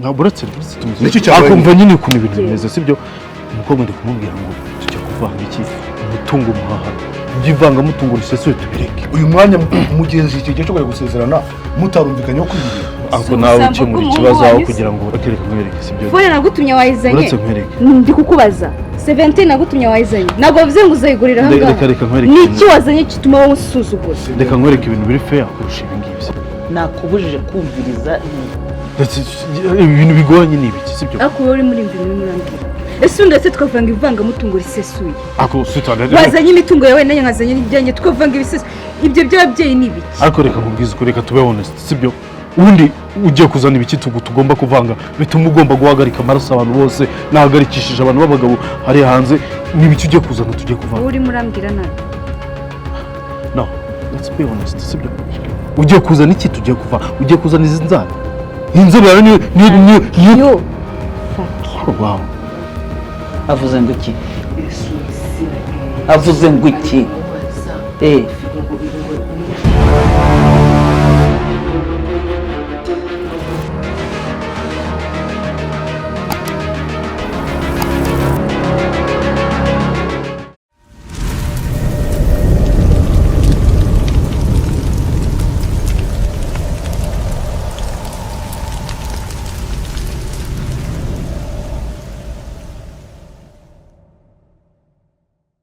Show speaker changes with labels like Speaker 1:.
Speaker 1: Ntabwo, uretse tumeze.
Speaker 2: Nicyo cyabaye.
Speaker 1: Akumva nyine ukuntu ibintu bimeze, sibyo? Umukobwa ndi kumubwira ngo tujya kuvanga iki, umutungo muhahano, iby'ivangamutungo risesuye tubireke.
Speaker 2: Uyu mwanya mugenzi, icyo gihe cyo kujya gusezerana mutarumvikanyeho kuri ibi bintu.
Speaker 1: Ahubwo
Speaker 3: Si
Speaker 1: nawe
Speaker 3: ubusambo
Speaker 1: ukemura
Speaker 3: bw'umuhungu
Speaker 1: ikibazo aho
Speaker 3: wanyu se?
Speaker 1: kugira ngo reka nkwereke, sibyo?
Speaker 3: Phone nagutumye wayizanye?
Speaker 1: Uretse nkwereke.
Speaker 3: Ndi kukubaza, 17 nagutumye wayizanye? Ntabwo wavuze ngo uzayigurira aha ngaha?
Speaker 1: Reka nkwereke.
Speaker 3: Ni iki wazanye gituma wowe usuzugura?
Speaker 1: Reka nkwereke ibintu biri fair kurusha ibi ngibi.
Speaker 4: Nakubujije kumviriza.
Speaker 1: Ndetse ibintu bigoranye ni ibiki, sibyo?
Speaker 3: Ariko wowe uri muri ibi bintu murambwira, ese undi ndetse tukavanga ivangamutungo risesuye?
Speaker 1: Ako sweetheart.
Speaker 3: Wazanye imitungo yawe, nanjye nkazanye n'ibyanjye, tukavanga ibisesuye. Ibyo by'ababyeyi ni ibiki?
Speaker 1: Ariko reka nkubwize ukuri, reka tube honest, sibyo? Ubundi ugiye kuzana ibiki tugomba kuvanga bituma ugomba guhagarika amaraso abantu bose nahagarikishije abantu b'abagabo hariya hanze? Ni ibiki ugiye kuzana tugiye kuvanga?
Speaker 3: Wowe urimo urambwira nabi.
Speaker 1: No, let's be honest, sibyo? Ugiye kuzana iki tugiye kuvanga? Ugiye kuzana izi nzara, iyi nzobe yawe niyo.
Speaker 3: Yo.
Speaker 1: Oh, wow.
Speaker 4: Avuze ngo iki? Avuze ngo iki?
Speaker 5: Ngo